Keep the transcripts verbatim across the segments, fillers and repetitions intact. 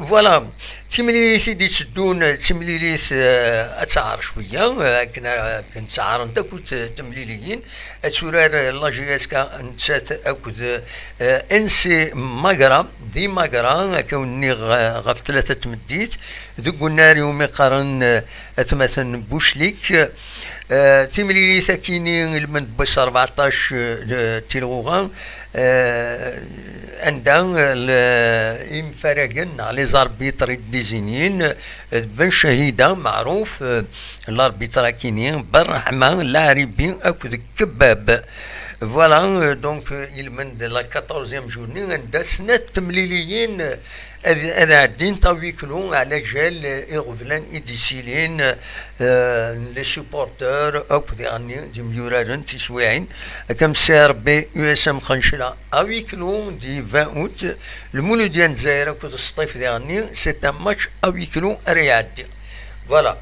Voilà, timlilit i d-itteddun d timlilit, eh, ad taɛer cwiya, eh, akken ara, akken ttaɛrent akk temliliyin. Ad turar, eh, la J S K nettat akked, eh, N C Magra, di Magra, akka wen-nniɣ, eh, ɣef tlata n tmeddit, deg unnar iwumi qqaren, eh, atmaten Buclik. Eh, timlilit akini ilmend n wass rbeɛṭac, eh, d tilɣuɣa, eh, anda, eh, l-, imfaragen neɣ les arbitres i d-izinin, eh, d Ben Cahida, meɛruf, eh, l'arbitre akini, Ben Rahma, Laɛribi akked Kebbab. Voilà, eh, donc, eh, ilmend la quatorzième journée, anda snat temliliyin, eh, ad, ad ɛeddint à huis clos, ɛla jal, eh, iɣeblan i d-issilin, eh, les supporters, akked iɣenni d imyuraren tiswiɛin, akka am C R B U S M Xencla à huis clos di vingt août, Lmuludya n Lezzayer akked Sṭif diɣenni, c'est un match à huis clos ara iɛeddi. Voilà.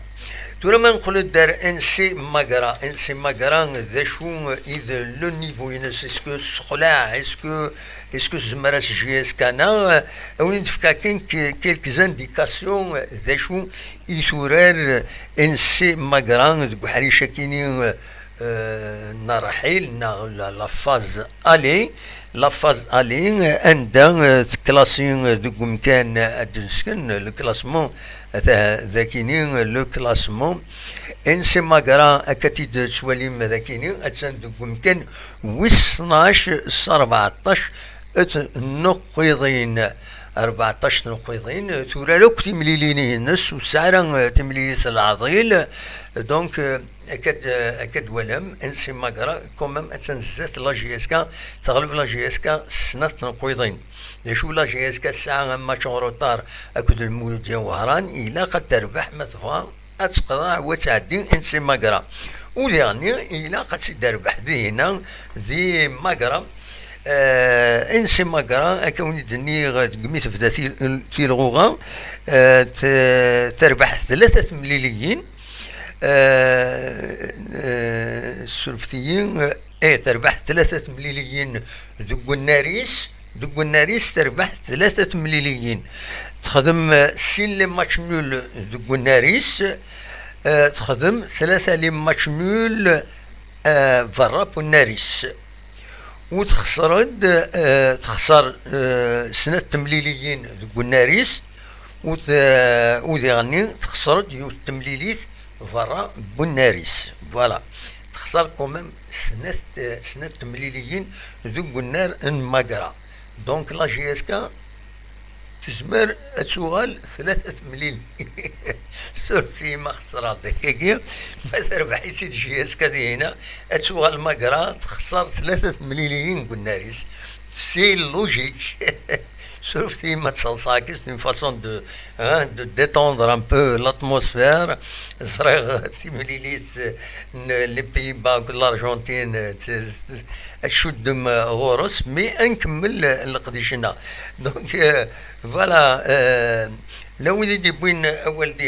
Tura ma neqqel-d ar N C Magra, N C Magra d acu i d le niveau-ines, est-ce que tessexlaɛ, est-ce que, est-ce que tezmer as J S K neɣ, eh, ad wen-d-fkeɣ kan que-, quelques indications d acu i turar N C Magra deg uḥric akini, eh, n ṛṛḥil, neɣ la, la phase aller, la phase aller, anda, eh, teklasi, eh, deg umkan, eh, ad d-nesken, eh, le classement, ata dakini, eh, le classement. N C Magra, akka t-id-tettwalim dakini, attan deg umkan wis tnac s rbeɛṭac n tnuqqiḍin. Rbeɛṭac tnuqqiḍin, turar akk timlilin-ines, ur tesɛi ara, eh, timlilit n leɛḍil. Donc, eh, akka d-, akka d-twalam, N C Magra, quand même, attan zdat la J S K, teɣleb la J S K s snat tnuqqiḍin. D acu la J S K tesɛa un match en retard akked Lmuludya Wehran, ilaq ad terbeḥ ma tebɣa ad teqḍeɛ u ad tɛeddi N C Magra. U diɣenni, ilaq ad tt-id-terbeḥ dihina, di Magra. Eh, N C Magra, akka wen-d-nniɣ, deg mi tebda til-, tilɣuɣa, eh, t-, terbeḥ tlata temliliyin, eh, eh, surfet-iyi, eh, terbeḥ tlata temliliyin deg unnar-is, deg unnar-is terbeḥ tlata temliliyin. Texdem, eh, sin les matchs nuls deg unnar-is, eh, texdem tlata les matchs nuls, eh, berra n unnar-is. U texṣer-d, eh, texṣer, eh, snat temliliyin deg unnar-is, u t-, u diɣenni texṣer-d yiwet temlilit berra n unnar-is. Voilà. Texṣer quand même snat, snat temliliyin deg unnar n Magra. Donc la J S K tezmer ad tuɣal tlata temliliyin. Surfet-iyi ma xesreɣ-d akkagi, ma terbeḥ-itt-id J S K dihina, ad tuɣal Magra texṣer tlata temliliyin deg unnar-is. C'est logique. Surfet-iyi ma ttseḍsaɣ-k, c'est une façon de, hein, de détendre un peu l'atmosphère. Ẓriɣ timlilit n les Pays-Bas akked l'Argentine, t-, ad tcuddem ɣur-s, mais ad nkemmel leqdic-nneɣ. Donc, euh, voilà, euh, la wid i d-yewwin awal di